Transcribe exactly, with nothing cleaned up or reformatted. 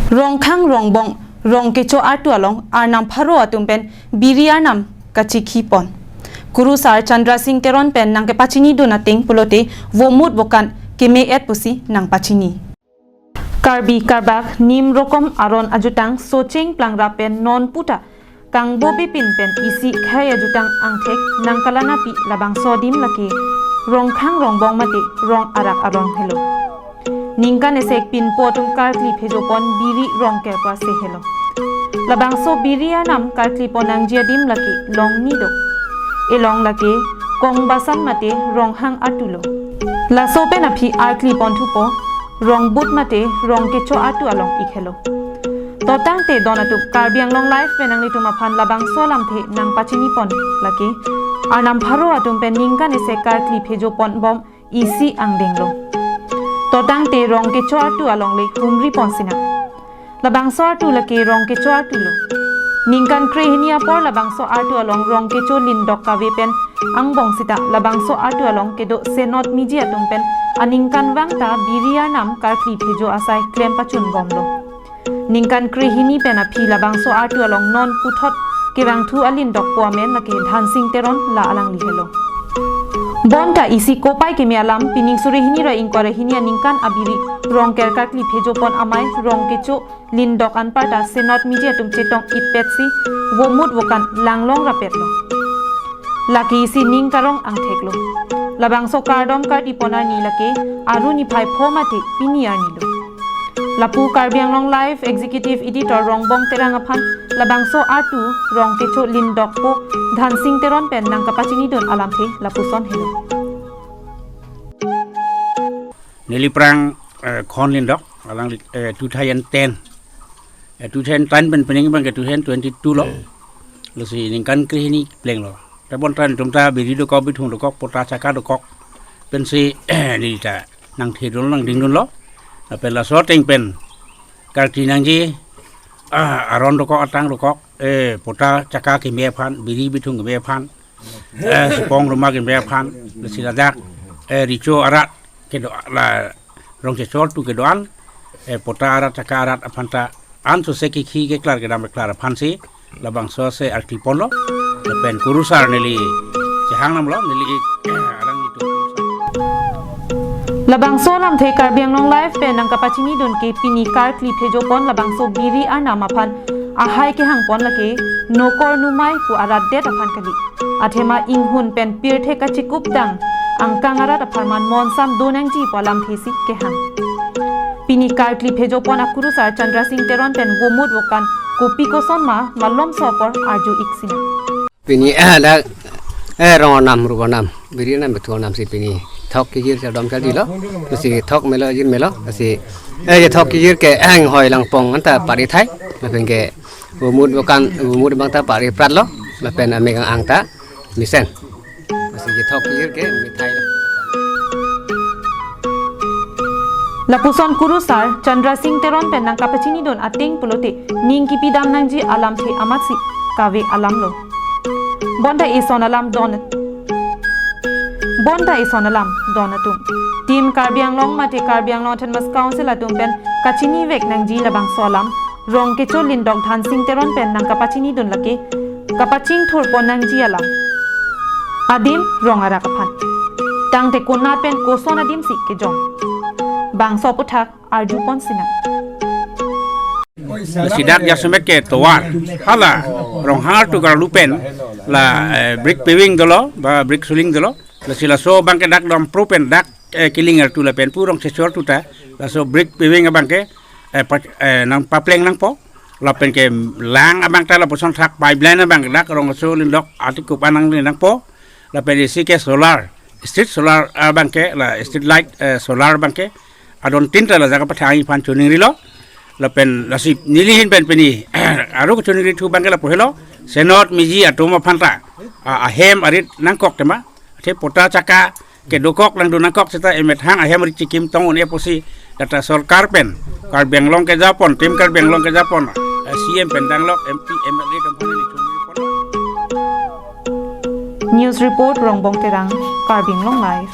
Rongkhang Rongbong Rongkecho artu along arnam pharo atum pen biri arnam kachikhi pon. Kurusar Chandra Singh Teron pen nangkepachini dun ateng pulote vomut vokan keme-et pusi nangpachini. Karbi Karbak nim rokom aron ajutang Socheng Plangrap pen non puta kangbo pipin pen isi khei ajutang angthek nangkalang api labangso adim lake Rongkhang Rongbong mate Rong Arak aron helo. Ningkan esek pinpo atum karkli phejo pon biri rongker pu ase helo. Labangso biri arnam karkli pon nangji adim lake long ni do. Elong lake Kongbasan mate Ronghang artu lo. Laso pen aphi arkli pon thupo Rongbut mate Rongkecho artu along ik helo. Totangte don atum Karbi Anglong Live pen nanglitum aphan labangso alamthe nangpachini pon lake arnam pharo atum pen ningkan esek karkli phejo pon bom isi angdeng lo. Totangte Rongkecho artu along le humri pon sinang. Labangso artu lake Rongkecho artu lo. Ningkan krehini apor labangso artu along Rongkecho lindok kave pen angbong sita labangso artu along kedo senot miji atum pen aningkanvang ta biri arnam karkli phejo asai klem pachun bom lo. Ningkan krehini pen aphi labangso artu along non puthot kevangthu alindok pu amen lake Dhansing Teron la alangli helo. Bonta isi kopai keme alam pining suri hini ra ingkoi ra hini aningkan abiri rongker karkli phejo pon amei Rongkecho lindok anparta senot miji atum chetong ipet si vomut vokan langlong rapet lo. Lake isi ning karong angthek lo. Labangso kardom kardi pon arni lake aru niphai pho mate pini arni lo. Lapu Karbi Anglong Live Executive Editor Rongbong Terang aphan labangso artu Rongkecho lindok po Dhansing Teron pen nangkapachini dun alamthe lapuson helo. Neli prang eh, khon lindok alang eh, two thousand ten. Eh, two thousand ten pen pening bang ke two thousand twenty-two lo. Lasi ningkan krehini pleng lo. Tabon tan tum ta biri dokok, bithung dokok, pota chaka dokok. Pensi neli ta nangthedun nangdingdun lo. Lapen laso ateng pen karkli nangji ah, aron dokok, atang dokok, eh, pota chaka keme aphan, biri bithung keme aphan, eh, sipong ruma keme aphan, lasi ladak eh, richo arat kedo la Rongkecho artu kedo-an, eh, pota arat chaka arat aphan ta an sose kikhi keklar kedam keklar aphan si labangso ase arkli pon lo. Lapen kurusar neli chehang nam lo, neli ik eh, alang itu. Labangso alamthe Karbi Anglong Live pen nangkapachini dun ke pini karkli phejo pon labangso biri arnam aphan ahai kehang pon lake Nokor Numai pu arat det aphan kali. Athema inghun pen pirthe kachikup dang angkang arat apharman monsam do nangji pu alamthe si kehang. Pini karkli phejo pon akurusar Chandra Singh Teron pen vomut vokan kopi koson ma malomso apor arju ik sinang. Pini eh, dak eh, rong arnam, rup arnam, biri arnam, bithung arnam si pini thok kejir chardom chardi lo. Lasi thok melo, jir melo, lasi eh, je thok kejir ke eh, inghoi langpong anta pari thai, lapen ke vomut vokan, vomut bang ta pari prat lo, lapen amek ang ta mesen. Lasi je thok kejir ke mithai lo. Lapuson kurusar Chandra Singh Teron pen nangkapachini dun ateng pulote ning kipidam nangji alamthe amatsi kave alam lo. Bonta eson alam don. Bonta eson alam don atum. Team Karbi Anglong mate Karbi Anglong Autonomous Council atum pen kachini vek nangji labangso alam Rongkecho lindok Dhansing Teron pen nangkapachini dun lake kapaching thurpon nangji alam. Adim Rong Arak aphan. Tangte konat pen koson adim si kejong. Bangso aputhak arju pon sinang. Lasi dak jasemet ke tovar. Hala Ronghang artu karlu pen la eh, brick paving dolo, ba brick ceiling dolo. Lasi laso bang ke dak dam pro pen dak eh, kiling artu lapen pu Rongkecho artu ta. Laso brick paving abang ke eh, pa- eh, nangpapleng nangpo. Lapen ke lang abang ta lapuson thak pipeline abang dak Rongkecho lindok atikup anang nangpo. Lapen isi ke solar, street solar abang ke la street light eh, solar abang ke adon tin ta la jaga pathang iphan choningrilo. Lapen lasi neli ahin pen pini aru choningri thu abang ke lapu helo. Senot miji atum aphan ta ah, ahem arit nangkok tema. Athe pota chaka kedokok langdun nangkok seta emethang ahem arit chikim tong un-e pusi data sorkar pen Karbi Anglong kejapon, team Karbi Anglong kejapon eh, C M pen danglok M P, M L A atum aphan neli choningri pon. News report Rongbong Terang, Karbi Anglong Live.